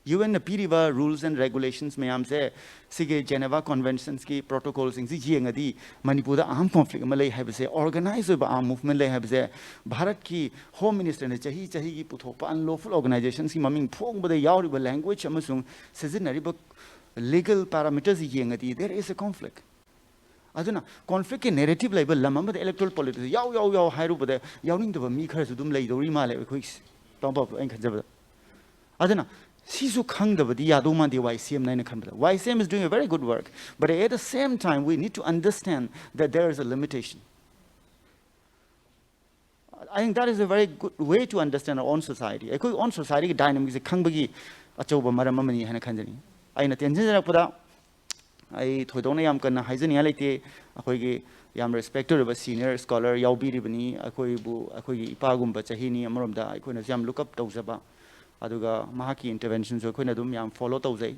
U N ꯅ ꯄꯤꯔꯤꯕ rules and regulations ꯃꯌꯥꯝꯁꯦ, ꯁꯤꯒꯤ Geneva Conventions ꯀꯤ protocol ꯁꯤꯡꯁꯤ ꯌꯦꯡꯉꯗꯤ, ꯃꯅꯤꯄꯨꯔꯗ armed conflict ꯑꯃ ꯂꯩ ꯍꯥꯏꯕꯁꯦ, organized ꯑꯣꯏꯕ armed movement ꯂꯩ ꯍꯥꯏꯕꯁꯦ, ꯚꯥꯔꯠꯀꯤ Home Minister ꯅ ꯆꯍꯤ ꯆꯍꯤꯒꯤ ꯄꯨꯊꯣꯛꯄ unlawful organizations ꯀꯤ ꯃꯃꯤꯡ ꯐꯣꯡꯕꯗ ꯌꯥꯎꯔꯤꯕ language ꯑꯃꯁꯨꯡ ꯁꯤꯖꯤꯟꯅꯔꯤꯕ legal parameters ꯌꯦꯡꯉꯗꯤ, there is a conflict. ꯑꯗꯨꯅ conflict ꯀꯤ narrative ꯂꯩꯕ ꯂꯝ ꯑꯃꯗ electoral politics ꯌꯥꯎ, ꯌꯥꯎ, ꯌꯥꯎ ꯍꯥꯏꯔꯨꯕꯗ ꯌꯥꯎꯅꯤꯡꯗꯕ ꯃꯤ ꯈꯔꯁꯨ ꯑꯗꯨꯝ ꯂꯩꯗꯧꯔꯤ ꯃꯥꯜꯂꯦ ꯑꯩꯈꯣꯏꯒꯤꯁꯦ, ꯇꯥꯃꯣ ꯄꯥꯕꯨ, ꯑꯩꯅ ꯈꯟꯖꯕꯗ꯫ ꯑꯗꯨꯅ ꯁꯤꯁꯨ ꯈꯪꯗꯕꯗꯤ ꯌꯥꯗꯧ ꯃꯥꯟꯗꯦ Y C M ꯅ, ꯑꯩꯅ ꯈꯟꯕꯗ꯫ Y C M is doing a very good work, but at the same time, we need to understand that there is a limitation. I think that is a very good way to understand our own society. ꯑꯩꯈꯣꯏ own society ꯒꯤ dynamic ꯁꯦ ꯈꯪꯕꯒꯤ ꯑꯆꯧꯕ ꯃꯔꯝ ꯑꯃꯅꯤ ꯍꯥꯏꯅ ꯈꯟꯖꯅꯤꯡꯉꯤ꯫ ꯑꯩꯅ ꯇꯦꯟꯁꯤꯟꯖꯔꯛꯄꯗ, ꯑꯩ ꯊꯣꯏꯗꯣꯛꯅ ꯌꯥꯝ ꯀꯟꯅ ꯍꯥꯏꯖꯅꯤꯡꯉꯥꯏ ꯂꯩꯇꯦ꯫ ꯑꯩꯈꯣꯏꯒꯤ ꯌꯥꯝ respect ꯇꯧꯔꯕ senior scholar ꯌꯥꯎꯕꯤꯔꯤꯕꯅꯤ꯫ ꯑꯩꯈꯣꯏꯕꯨ, ꯑꯩꯈꯣꯏꯒꯤ ꯏꯄꯥꯒꯨꯝꯕ ꯆꯍꯤꯅꯤ ꯑꯃꯔꯣꯝꯗ, ꯑꯩꯈꯣꯏꯅꯁꯨ ꯌꯥꯝ look up ꯇꯧꯖꯕ꯫ ꯑꯗꯨꯒ ꯃꯍꯥꯛꯀꯤ intervention ꯁꯨ ꯑꯩꯈꯣꯏꯅ ꯑꯗꯨꯝ ꯌꯥꯝ follow ꯇꯧꯖꯩ꯫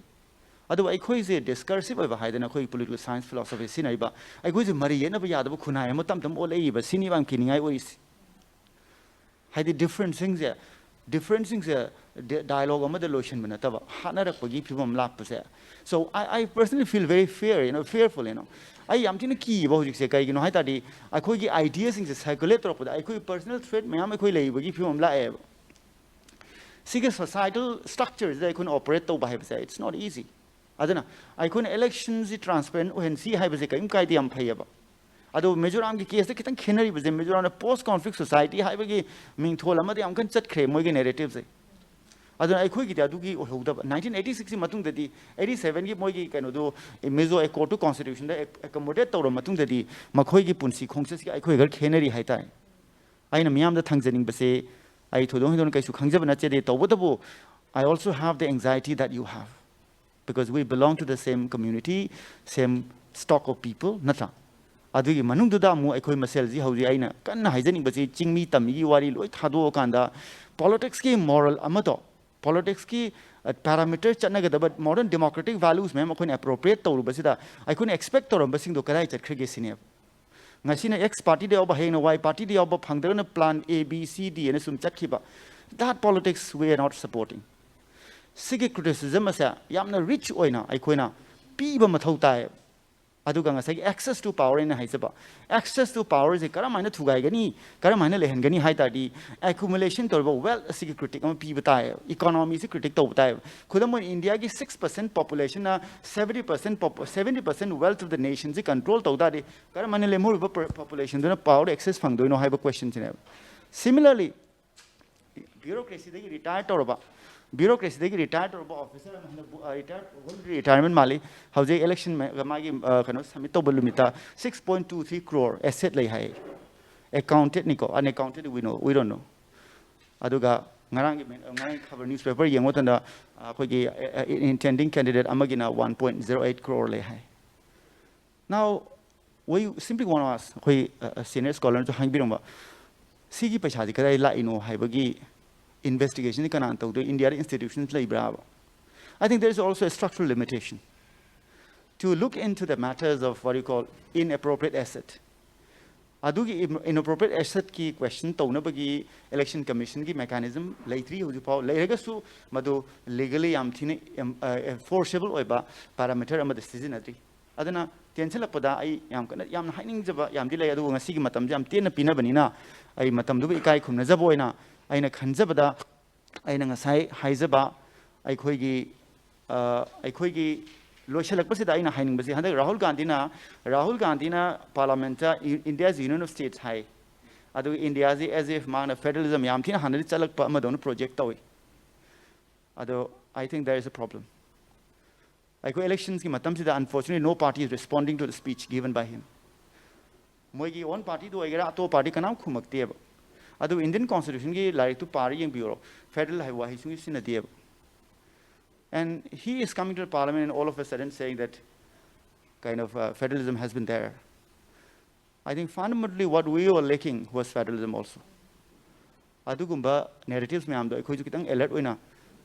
ꯑꯗꯨꯕꯨ ꯑꯩꯈꯣꯏꯁꯦ ꯗꯤꯁꯀꯔꯁꯤꯞ ꯑꯣꯏꯕ ꯍꯥꯏꯗꯅ ꯑꯩꯈꯣꯏ ꯄꯣꯂꯤꯇꯤꯀꯦꯜ ꯁꯥꯏꯟꯁ ꯐꯤꯂꯣꯁꯣꯐꯤ ꯁꯤꯖꯤꯟꯅꯔꯤꯕ, ꯑꯩꯈꯣꯏꯁꯦ ꯃꯔꯩ ꯌꯦꯠꯅꯕ ꯌꯥꯗꯕ ꯈꯨꯟꯅꯥꯏ ꯑꯃ ꯇꯞ ꯇꯞꯅ ꯑꯣꯜꯂꯛꯏꯕ, ꯁꯤꯅꯤ ꯌꯥꯝ ꯀꯤꯅꯤꯡꯉꯥꯏ ꯑꯣꯏꯔꯤꯁꯤ꯫ ꯍꯥꯏꯗꯤ ꯗꯤꯐ꯭ꯔꯦꯟꯁꯁꯤꯡꯁꯦ, ꯗꯤꯐ꯭ꯔꯦꯟꯁꯁꯤꯡꯁꯦ ꯗꯥꯏꯂꯣꯒ ꯑꯃꯗ ꯂꯣꯏꯁꯤꯟꯕ ꯅꯠꯇꯕ ꯍꯥꯠꯅꯔꯛꯄꯒꯤ ꯐꯤꯕꯝ ꯂꯥꯛꯄꯁꯦ꯫ So I, I personally feel very fear, you know, fearful, you know. ꯑꯩ ꯌꯥꯝ ꯊꯤꯅ ꯀꯤꯕ ꯍꯧꯖꯤꯛꯁꯦ꯫ ꯀꯩꯒꯤꯅꯣ ꯍꯥꯏ ꯇꯥꯔꯗꯤ, ꯑꯩꯈꯣꯏꯒꯤ ꯑꯥꯏꯗꯤꯌꯥꯁꯤꯡꯁꯦ ꯁꯔꯀꯨꯂꯦꯠ ꯇꯧꯔꯛꯄꯗ ꯑꯩꯈꯣꯏꯒꯤ ꯄꯔꯁꯅꯦꯜ ꯊ꯭ꯔꯦꯠ ꯃꯌꯥꯝ ꯑꯩꯈꯣꯏ ꯂꯩꯕꯒꯤ ꯐꯤꯕꯝ ꯂꯥꯛꯑꯦꯕ꯫ ꯁꯤꯒꯤ ꯁꯣꯁꯥꯏꯇꯜ ꯁ꯭ꯇ꯭ꯔꯛꯆꯔꯁꯤꯗ ꯑꯩꯈꯣꯏꯅ ꯑꯣꯄꯔꯦꯠ ꯇꯧꯕ ꯍꯥꯏꯕꯁꯦ, it's not easy. ꯑꯗꯨꯅ ꯑꯩꯈꯣꯏꯅ ꯏꯂꯦꯛꯁꯟꯁꯤ ꯇ꯭ꯔꯥꯟꯁꯄꯦꯔꯦꯟ ꯑꯣꯏꯍꯟꯁꯤ ꯍꯥꯏꯕꯁꯦ ꯀꯔꯤꯝ ꯀꯥꯏꯗꯦ, ꯌꯥꯝ ꯐꯩꯌꯦꯕ꯫ ꯑꯗꯣ ꯃꯤꯖꯣꯔꯥꯝꯒꯤ ꯀꯦꯁꯇ ꯈꯤꯇꯪ ꯈꯦꯠꯅꯔꯤꯕꯁꯦ, ꯃꯤꯖꯣꯔꯥꯝꯗ ꯄꯣꯁ ꯀꯣꯟꯐ꯭ꯂꯤꯛ ꯁꯣꯁꯥꯏꯇꯤ ꯍꯥꯏꯕꯒꯤ ꯃꯤꯡꯊꯣꯜ ꯑꯃꯗ ꯌꯥꯝ ꯀꯟꯅ ꯆꯠꯈ꯭ꯔꯦ ꯃꯣꯏꯒꯤ ꯅꯦꯔꯦꯇꯤꯞꯁꯦ꯫ ꯑꯗꯨꯅ ꯑꯩꯈꯣꯏꯒꯤꯗꯤ ꯑꯗꯨꯒꯤ ꯑꯣꯏꯍꯧꯗꯕ꯫ ꯅꯥꯏꯟꯇꯤꯟ ꯑꯩꯠꯇꯤ ꯁꯤꯛꯁꯀꯤ ꯃꯇꯨꯡꯗꯗꯤ, ꯑꯩꯠꯇꯤ ꯁꯚꯦꯟꯒꯤ ꯃꯣꯏꯒꯤ ꯀꯩꯅꯣꯗꯣ, ꯃꯤꯖꯣ ꯑꯦꯀꯣꯔꯗꯇꯨ ꯀꯣꯟꯁꯇꯤꯇ꯭ꯌꯨꯁꯟꯗ ꯑꯦꯀꯣꯃꯣꯗꯦꯠ ꯇꯧꯔꯕ ꯃꯇꯨꯡꯗꯗꯤ ꯃꯈꯣꯏꯒꯤ ꯄꯨꯟꯁꯤ ꯈꯣꯡꯆꯠꯁꯤꯒ ꯑꯩꯈꯣꯏ ꯈꯔ ꯈꯦꯠꯅꯔꯤ ꯍꯥꯏꯇꯥꯔꯦ꯫ ꯑꯩꯅ ꯃꯤꯌꯥꯝꯗ ꯊꯝꯖꯅꯤꯡꯕꯁꯦ, ꯑꯩ ꯊꯣꯏꯗꯣꯛ ꯍꯦꯟꯗꯣꯛꯅ ꯀꯩꯁꯨ ꯈꯪꯖꯕ ꯅꯠꯆꯗꯦ, ꯇꯧꯕꯇꯕꯨ, I also have the anxiety that you have, because we belong to the same community, same stock of people, ꯅꯠꯇ꯭ꯔꯥ? ꯑꯗꯨꯒꯤ ꯃꯅꯨꯡꯗꯨꯗ ꯑꯃꯨꯛ ꯑꯩꯈꯣꯏ ꯃꯁꯦꯜꯁꯤ ꯍꯧꯖꯤꯛ ꯑꯩꯅ ꯀꯟꯅ ꯍꯥꯏꯖꯅꯤꯡꯕꯁꯤ, ꯆꯤꯡꯃꯤ ꯇꯝꯃꯤꯒꯤ ꯋꯥꯔꯤ ꯂꯣꯏ ꯊꯥꯗꯣꯛꯑꯀꯥꯟꯗ, ꯄꯣꯂꯤꯇꯤꯛꯁꯀꯤ ꯃꯣꯔꯦꯜ ꯑꯃꯗꯣ, ꯄꯣꯂꯤꯇꯤꯛꯁꯀꯤ ꯄꯦꯔꯥꯃꯤꯇꯔ ꯆꯠꯅꯒꯗꯕ ꯃꯣꯗꯔꯟ ꯗꯦꯃꯣꯀ꯭ꯔꯦꯇꯤꯛ ꯚꯦꯂꯨꯁ ꯃꯌꯥꯝ ꯑꯩꯈꯣꯏꯅ ꯑꯦꯄ꯭ꯔꯣꯄ꯭ꯔꯤꯌꯦꯠ ꯇꯧꯔꯨꯕꯁꯤꯗ, ꯑꯩꯈꯣꯏꯅ ꯑꯦꯛꯁꯄꯦꯛ ꯇꯧꯔꯝꯕꯁꯤꯡꯗꯣ ꯀꯗꯥꯏ ꯆꯠꯈ꯭ꯔꯒꯦ ꯁꯤꯅꯦꯕ꯫ ꯉꯁꯤꯅ ꯑꯦꯛꯁ ꯄꯥꯔꯇꯤꯗ ꯌꯥꯎꯕ, ꯍꯌꯦꯡꯅ ꯋꯥꯏ ꯄꯥꯔꯇꯤꯗ ꯌꯥꯎꯕ, ꯐꯪꯗ꯭ꯔꯒꯅ ꯄ꯭ꯂꯥꯟ ꯑꯦ, ꯕꯤ, ꯁꯤ, ꯗꯤ ꯑꯅ ꯁꯨꯝ ꯆꯠꯈꯤꯕ꯫ That politics we are not supporting. ꯁꯤꯒꯤ ꯀ꯭ꯔꯤꯇꯤꯁꯤꯖꯝ ꯑꯁꯦ ꯌꯥꯝꯅ ꯔꯤꯆ ꯑꯣꯏꯅ ꯑꯩꯈꯣꯏꯅ ꯄꯤꯕ ꯃꯊꯧ ꯇꯥꯏ꯫ ꯑꯗꯨꯒ ꯉꯁꯥꯏꯒꯤ access to power ꯑꯩꯅ ꯍꯥꯏꯖꯕ, access to powerꯁꯦ ꯀꯔꯝ ꯍꯥꯏꯅ ꯊꯨꯒꯥꯏꯒꯅꯤ, ꯀꯔꯝ ꯍꯥꯏꯅ ꯂꯩꯍꯟꯒꯅꯤ ꯍꯥꯏ ꯇꯥꯔꯗꯤ, accumulation ꯇꯧꯔꯤꯕ wealth ꯑꯁꯤꯒꯤ ꯀ꯭ꯔꯤꯇꯤꯛ ꯑꯃ ꯄꯤꯕ ꯇꯥꯏ, ꯏꯀꯣꯅꯣꯃꯤꯁꯤ ꯀ꯭ꯔꯤꯇꯤꯛ ꯇꯧꯕ ꯇꯥꯏ꯫ ꯈꯨꯗꯝ ꯑꯣꯏꯅ, ꯏꯟꯗꯤꯌꯥꯒꯤ six percent populationꯅ seventy percent, seventy percent wealth of the nationꯁꯤ control ꯇꯧ ꯇꯥꯔꯗꯤ, ꯀꯔꯝ ꯍꯥꯏꯅ ꯂꯦꯝꯍꯧꯔꯤꯕ populationꯗꯨꯅ power access ꯐꯪꯗꯣꯏꯅꯣ ꯍꯥꯏꯕ questionꯁꯤꯅꯦꯕ꯫ Similarly, ꯕ꯭ꯌꯨꯔꯣꯀ꯭ꯔꯦꯁꯤꯗꯒꯤ ꯔꯤꯇꯥꯌꯔ ꯇꯧꯔꯕ, ꯕ꯭ꯌꯨꯔꯣꯀ꯭ꯔꯦꯁꯤꯗꯒꯤ ꯔꯤꯇꯥꯌꯔ ꯇꯧꯔꯕ ꯑꯣꯐꯤꯁꯔ ꯑꯃ ꯍꯥꯏꯅ ꯔꯤꯇꯥꯌꯔ, ꯔꯤꯇꯥꯌꯔꯃꯦꯟ ꯃꯥꯜꯂꯤ, ꯍꯧꯖꯤꯛ ꯏꯂꯦꯛꯁꯟ ꯃꯥꯒꯤ, ꯑ, ꯀꯩꯅꯣ, ꯁꯕꯃꯤꯠ ꯇꯧꯕ ꯅꯨꯃꯤꯠꯇ six point two three crore asset ꯂꯩ ꯍꯥꯏ꯫ ꯑꯦꯀꯥꯎꯟꯇꯦꯗꯅꯤꯀꯣ, unaccounted we know, we don't know. ꯑꯗꯨꯒ ꯉꯔꯥꯡꯒꯤ, ꯉꯔꯥꯡꯒꯤ ꯈꯕꯔ, ꯅ꯭ꯌꯨꯁꯄꯦꯄꯔ ꯌꯦꯡꯕ ꯃꯇꯝꯗ, ꯑ, ꯑꯩꯈꯣꯏꯒꯤ, ꯑ, ꯑ, intending candidate ꯑꯃꯒꯤꯅ one point zero eight crore ꯂꯩ ꯍꯥꯏ꯫ Now, we simply want to ask, ꯑꯩꯈꯣꯏ, ꯑ, ꯑ, ꯁꯤꯅꯤꯌꯔ ꯁ꯭ꯀꯣꯂꯔꯅꯁꯨ ꯍꯥꯏꯕꯤꯔꯝꯕ, ꯁꯤꯒꯤ ꯄꯩꯁꯥꯁꯤ ꯀꯗꯥꯏ ꯂꯥꯛꯏꯅꯣ ꯍꯥꯏꯕꯒꯤ ꯏꯟꯚꯦꯁꯇꯤꯒꯦꯁꯟꯁꯤ ꯀꯅꯥꯅ ꯇꯧꯗꯣꯏ? ꯏꯟꯗꯤꯌꯥꯗ institutions ꯂꯩꯕ꯭ꯔꯥꯕ? I think there is also a structural limitation to look into the matters of what you call inappropriate asset. ꯑꯗꯨꯒꯤ inappropriate assetꯀꯤ question ꯇꯧꯅꯕꯒꯤ election commissionꯒꯤ mechanism ꯂꯩꯇ꯭ꯔꯤ ꯍꯧꯖꯤꯛꯐꯥꯎ꯫ ꯂꯩꯔꯒꯁꯨ ꯃꯗꯨ legally ꯌꯥꯝ ꯊꯤꯅ enforceable ꯑꯣꯏꯕ parameter ꯑꯃꯗ ꯁꯤꯖꯤꯟꯅꯗ꯭ꯔꯤ꯫ ꯑꯗꯨꯅ ꯇꯦꯟꯁꯤꯜꯂꯛꯄꯗ ꯑꯩ ꯌꯥꯝ ꯀꯟꯅ, ꯌꯥꯝꯅ ꯍꯥꯏꯅꯤꯡꯖꯕ ꯌꯥꯝꯗꯤ ꯂꯩ, ꯑꯗꯨꯕꯨ ꯉꯁꯤꯒꯤ ꯃꯇꯝꯁꯦ ꯌꯥꯝ ꯇꯦꯟꯅ ꯄꯤꯅꯕꯅꯤꯅ ꯑꯩ ꯃꯇꯝꯗꯨꯕꯨ ꯏꯀꯥꯏ ꯈꯨꯝꯅꯖꯕ ꯑꯣꯏꯅ ꯑꯩꯅ ꯈꯟꯖꯕꯗ, ꯑꯩꯅ ꯉꯁꯥꯏ ꯍꯥꯏꯖꯕ ꯑꯩꯈꯣꯏꯒꯤ, ꯑ, ꯑꯩꯈꯣꯏꯒꯤ ꯂꯣꯏꯁꯤꯜꯂꯛꯄꯁꯤꯗ ꯑꯩꯅ ꯍꯥꯏꯅꯤꯡꯕꯁꯤ, ꯍꯟꯗꯛ ꯔꯥꯍꯨꯜ ꯒꯥꯟꯙꯤꯅ, ꯔꯥꯍꯨꯜ ꯒꯥꯟꯙꯤꯅ Parliamentꯇ India's Union of States ꯍꯥꯏ, ꯑꯗꯨꯒ ꯏꯟꯗꯤꯌꯥꯁꯤ as if ꯃꯥꯅ federalism ꯌꯥꯝ ꯊꯤꯅ ꯍꯥꯟꯅꯗꯤ ꯆꯠꯂꯛꯄ ꯑꯃꯗꯧꯅ project ꯇꯧꯏ꯫ ꯑꯗꯣ I think there is a problem. ꯑꯩꯈꯣꯏ electionsꯀꯤ ꯃꯇꯝꯁꯤꯗ unfortunately no party is responding to the speech given by him. ꯃꯣꯏꯒꯤ own partyꯗꯨ ꯑꯣꯏꯒꯦꯔꯥ ꯑꯇꯣꯞꯄ party ꯀꯅꯥꯝ ꯈꯨꯝꯃꯛꯇꯦꯕ꯫ ꯑꯗꯨ Indian Constitutionꯒꯤ ꯂꯥꯏꯔꯤꯛꯇꯨ ꯄꯥꯔ ꯌꯦꯡꯕꯤꯌꯨꯔꯣ, federal ꯍꯥꯏꯕ ꯋꯥꯍꯩ ꯁꯨꯡꯁꯤ ꯁꯤꯖꯤꯟꯅꯗꯦꯕ꯫ And he is coming to the parliament and all of a sudden saying that kind of uh, federalism has been there. I think fundamentally what we were lacking was federalism also. ꯑꯗꯨꯒꯨꯝꯕ narratives ꯃꯌꯥꯝꯗꯣ ꯑꯩꯈꯣꯏꯁꯨ ꯈꯤꯇꯪ alert ꯑꯣꯏꯅ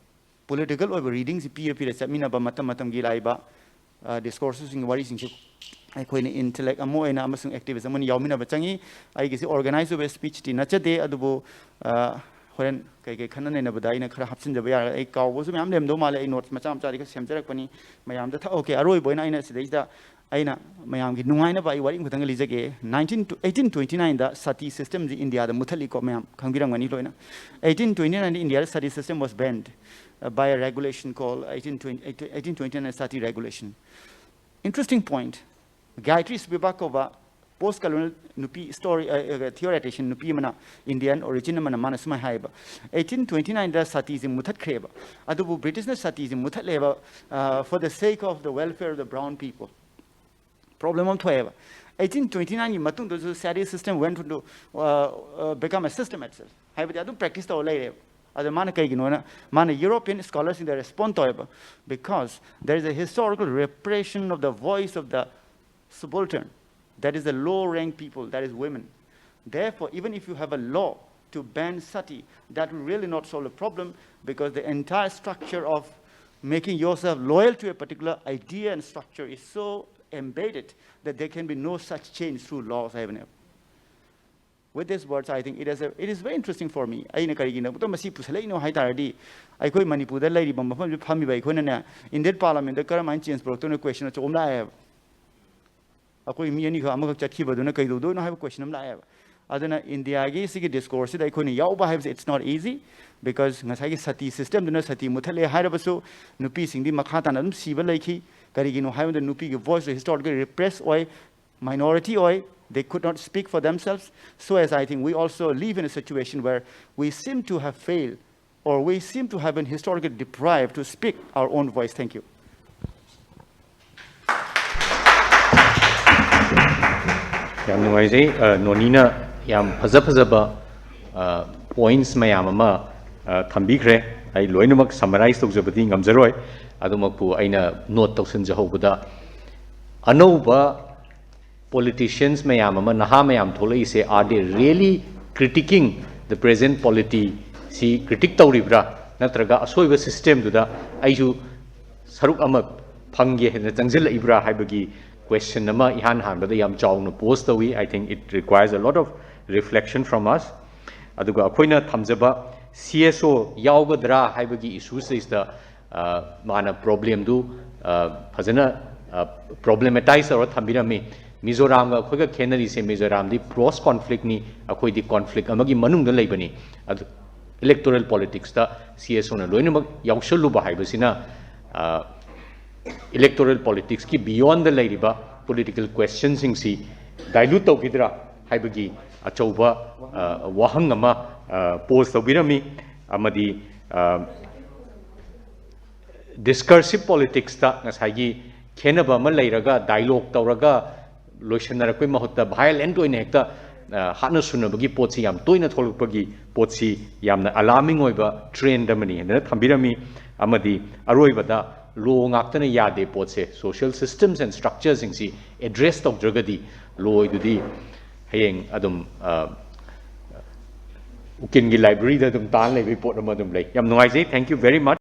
political ꯑꯣꯏꯕ readingꯁꯤ ꯄꯤꯔ ꯄꯤꯔ ꯆꯠꯃꯤꯟꯅꯕ, ꯃꯇꯝ ꯃꯇꯝꯒꯤ ꯂꯥꯛꯏꯕ discoursesꯁꯤꯡ, ꯋꯥꯔꯤꯁꯤꯡꯁꯨ ꯑꯩꯈꯣꯏꯅ intellect ꯑꯃ ꯑꯣꯏꯅ ꯑꯃꯁꯨꯡ activist ꯑꯃ ꯑꯣꯏꯅ ꯌꯥꯎꯃꯤꯟꯅꯕ ꯆꯪꯉꯤ꯫ ꯑꯩꯒꯤꯁꯤ organize ꯑꯣꯏꯕ speechꯇꯤ ꯅꯠꯆꯗꯦ, ꯑꯗꯨꯕꯨ ꯑ, ꯍꯣꯔꯦꯟ ꯀꯩ ꯀꯩ ꯈꯟꯅ ꯅꯩꯅꯕꯗ ꯑꯩꯅ ꯈꯔ ꯍꯥꯞꯆꯤꯟꯖꯕ ꯌꯥꯔꯒ, ꯑꯩ ꯀꯥꯎꯕꯁꯨ ꯃꯌꯥꯝ ꯂꯩꯔꯝꯗꯧ ꯃꯥꯜꯂꯦ꯫ ꯑꯩ notes ꯃꯆꯥ ꯃꯆꯥꯗꯤ ꯈꯔ ꯁꯦꯝꯖꯔꯛꯄꯅꯤ ꯃꯌꯥꯝꯗ꯫ Okay, ꯑꯔꯣꯏꯕ ꯑꯣꯏꯅ ꯑꯩꯅ ꯁꯤꯗꯩꯁꯤꯗ ꯑꯩꯅ ꯃꯌꯥꯝꯒꯤ ꯅꯨꯡꯉꯥꯏꯅꯕ ꯑꯩ ꯋꯥꯔꯤ ꯑꯃꯈꯛꯇꯪꯒ ꯂꯤꯖꯒꯦ꯫ Nineteen, eighteen twenty nineꯗ sati systemꯁꯤ ꯏꯟꯗꯤꯌꯥꯗ ꯃꯨꯊꯠꯂꯤꯀꯣ, ꯃꯌꯥꯝ ꯈꯪꯕꯤꯔꯝꯒꯅꯤ ꯂꯣꯏꯅ꯫ Eighteen twenty nineꯗ ꯏꯟꯗꯤꯌꯥꯗ sati system was banned uh, by a regulation called eighteen twenty, eighteen twenty nine sati regulation. Interesting point. Gayatri Spivak ꯀꯧꯕ post colonial ꯅꯨꯄꯤ story, theoretician ꯅꯨꯄꯤ ꯑꯃꯅ, Indian origin ꯑꯃꯅ, ꯃꯥꯅ ꯁꯨꯃꯥꯏꯅ ꯍꯥꯏꯌꯦꯕ, eighteen twenty nineꯗ satiꯁꯦ ꯃꯨꯊꯠꯈ꯭ꯔꯦꯕ, ꯑꯗꯨꯕꯨ Britishꯅ satiꯁꯦ ꯃꯨꯊꯠꯂꯦꯕ uh, for the sake of the welfare of the brown people. Problem ꯑꯃ ꯊꯣꯛꯑꯦꯕ꯫ Eighteen twenty nineꯒꯤ ꯃꯇꯨꯡꯗꯁꯨ sati system went to uh, uh, become a system itself. ꯍꯥꯏꯕꯗꯤ ꯑꯗꯨꯝ practice ꯇꯧꯔ ꯂꯩꯔꯦꯕ꯫ ꯑꯗꯣ ꯃꯥꯅ ꯀꯩꯒꯤꯅꯣꯅ, ꯃꯥꯅ European scholarsꯁꯤꯡꯗ respond ꯇꯧꯋꯦꯕ, because there is a historical repression of the voice of the subaltern, that is the low rank people, that is women. Therefore, even if you have a law to ban sati, that will really not solve the problem, because the entire structure of Making yourself loyal to a particular idea and structure is so embedded that there can be no such change through laws ꯍꯥꯏꯕꯅꯦꯕ. With these words, I think it is, a, it is very interesting for me. ꯑꯩꯅ ꯀꯔꯤꯒꯤꯅꯣ ꯃꯁꯤ ꯄꯨꯁꯜꯂꯛꯏꯅꯣ ꯍꯥꯏ ꯇꯥꯔꯗꯤ, ꯑꯩꯈꯣꯏ ꯃꯅꯤꯄꯨꯔꯗ ꯂꯩꯔꯤꯕ ꯃꯐꯝꯁꯤꯗ ꯐꯝꯃꯤꯕ ꯑꯩꯈꯣꯏꯅꯅꯦ, Indian Parliament ꯀꯔꯝꯍꯥꯏꯅ change ꯄꯨꯔꯛꯇꯣꯏꯅꯣ question ꯑꯆꯧꯕ ꯑꯃ ꯂꯥꯛꯑꯦꯕ꯫ ꯑꯩꯈꯣꯏ ꯃꯤ ꯑꯅꯤꯈꯛ ꯑꯃꯈꯛ ꯆꯠꯈꯤꯕꯗꯨꯅ ꯀꯩꯗꯧꯗꯣꯏꯅꯣ ꯍꯥꯏꯕ question ꯑꯃ ꯂꯥꯛꯑꯦꯕ꯫ ꯑꯗꯨꯅ ꯏꯟꯗꯤꯌꯥꯒꯤ ꯁꯤꯒꯤ discourse ꯁꯤꯗ ꯑꯩꯈꯣꯏꯅ ꯌꯥꯎꯕ ꯍꯥꯏꯕꯁꯦ, it's not easy, because ꯉꯁꯥꯏꯒꯤ ꯁꯇꯤ system ꯗꯨꯅ ꯁꯇꯤ ꯃꯨꯠꯊꯠꯂꯦ ꯍꯥꯏꯔꯕꯁꯨ ꯅꯨꯄꯤꯁꯤꯡꯗꯤ ꯃꯈꯥ ꯇꯥꯅ ꯑꯗꯨꯝ ꯁꯤꯕ ꯂꯩꯈꯤ꯫ ꯀꯔꯤꯒꯤꯅꯣ ꯍꯥꯏꯕꯗ ꯅꯨꯄꯤꯒꯤ voice ꯗꯣ historically repress ꯑꯣꯏ, minority ꯑꯣꯏ, they could not speak for themselves. So as I think we also live in a situation where we seem to have failed, or we seem to have been historically deprived to speak our own voice. Thank you. ꯌꯥꯝ ꯅꯨꯡꯉꯥꯏꯖꯩ꯫ ꯑ, ꯅꯣꯅꯤꯅ ꯌꯥꯝ ꯐꯖ ꯐꯖꯕ, ꯑ, points ꯃꯌꯥꯝ ꯑꯃ, ꯑ, ꯊꯝꯕꯤꯈ꯭ꯔꯦ꯫ ꯑꯩ ꯂꯣꯏꯅꯃꯛ summarize ꯇꯧꯖꯕꯗꯤ ꯉꯝꯖꯔꯣꯏ꯫ ꯑꯗꯨꯃꯛꯄꯨ ꯑꯩꯅ note ꯇꯧꯁꯤꯟꯖꯍꯧꯕꯗ, ꯑꯅꯧꯕ politicians ꯃꯌꯥꯝ ꯑꯃ, ꯅꯍꯥ ꯃꯌꯥꯝ ꯊꯣꯛꯂꯛꯏꯁꯦ, are they really critiquing the present polity? ꯁꯤ critique ꯇꯧꯔꯤꯕ꯭ꯔꯥ? ꯅꯠꯇ꯭ꯔꯒ ꯑꯁꯣꯏꯕ system ꯗꯨꯗ ꯑꯩꯁꯨ ꯁꯔꯨꯛ ꯑꯃ ꯐꯪꯒꯦ ꯍꯥꯏꯅ ꯆꯪꯁꯤꯜꯂꯛꯏꯕ꯭ꯔꯥ ꯍꯥꯏꯕꯒꯤ question ꯑꯃ ꯏꯍꯥꯟ ꯍꯥꯟꯕꯗ ꯌꯥꯝ ꯆꯥꯎꯅ pose ꯇꯧꯏ꯫ I think it requires a lot of reflection from us. ꯑꯗꯨꯒ ꯑꯩꯈꯣꯏꯅ ꯊꯝꯖꯕ C S O ꯌꯥꯎꯒꯗ꯭ꯔꯥ ꯍꯥꯏꯕꯒꯤ issue ꯁꯤꯗꯩꯁꯤꯗ, ꯑ, ꯃꯥꯅ problem ꯗꯨ, ꯑ, ꯐꯖꯅ, ꯑ, problematize ꯇꯧꯔ ꯊꯝꯕꯤꯔꯝꯃꯤ꯫ ꯃꯤꯖꯣꯔꯥꯝꯒ ꯑꯩꯈꯣꯏꯒ ꯈꯦꯠꯅꯔꯤꯁꯦ, ꯃꯤꯖꯣꯔꯥꯝꯗꯤ post conflict ꯅꯤ, ꯑꯩꯈꯣꯏꯗꯤ conflict ꯑꯃꯒꯤ ꯃꯅꯨꯡꯗ ꯂꯩꯕꯅꯤ꯫ ꯑꯗꯨ electoral politics ꯇ C S O ꯅ ꯂꯣꯏꯅꯃꯛ ꯌꯥꯎꯁꯜꯂꯨꯕ ꯍꯥꯏꯕꯁꯤꯅ, ꯑ, electoral politics ꯀꯤ beyond ꯗ ꯂꯩꯔꯤꯕ political question ꯁꯤꯡꯁꯤ dilute ꯇꯧꯈꯤꯗ꯭ꯔꯥ ꯍꯥꯏꯕꯒꯤ ꯑꯆꯧꯕ, ꯑ, ꯋꯥꯍꯪ ꯑꯃ, ꯑ, pose ꯇꯧꯕꯤꯔꯝꯃꯤ꯫ ꯑꯃꯗꯤ, ꯑ, discursive politics ꯇ ꯉꯁꯥꯏꯒꯤ ꯈꯦꯠꯅꯕ ꯑꯃ ꯂꯩꯔꯒ dialogue ꯇꯧꯔꯒ ꯂꯣꯏꯁꯤꯟꯅꯔꯛꯄꯩ ꯃꯍꯨꯠꯇ violent ꯑꯣꯏꯅ ꯍꯦꯛꯇ, ꯑ, ꯍꯥꯠꯅ ꯁꯨꯅꯕꯒꯤ ꯄꯣꯠꯁꯤ ꯌꯥꯝ ꯇꯣꯏꯅ ꯊꯣꯛꯂꯛꯄꯒꯤ ꯄꯣꯠꯁꯤ ꯌꯥꯝꯅ alarming ꯑꯣꯏꯕ trend ꯑꯃꯅꯤ ꯍꯥꯏꯅ ꯊꯝꯕꯤꯔꯝꯃꯤ꯫ ꯑꯃꯗꯤ ꯑꯔꯣꯏꯕꯗ law ꯉꯥꯛꯇꯅ ꯌꯥꯗꯦ ꯄꯣꯠꯁꯦ, social systems and structure ꯁꯤꯡꯁꯤ address ꯇꯧꯗ꯭ꯔꯒꯗꯤ law ꯗꯨꯗꯤ ꯍꯌꯦꯡ ꯑꯗꯨꯝ, ꯑ, ꯎꯀꯤꯜꯒꯤ library ꯗ ꯑꯗꯨꯝ ꯇꯥꯟ ꯂꯩꯕꯒꯤ ꯄꯣꯠ ꯑꯃ ꯑꯗꯨꯝ ꯂꯩ꯫ ꯌꯥꯝ ꯅꯨꯡꯉꯥꯏꯖꯩ꯫ Thank you very much꯫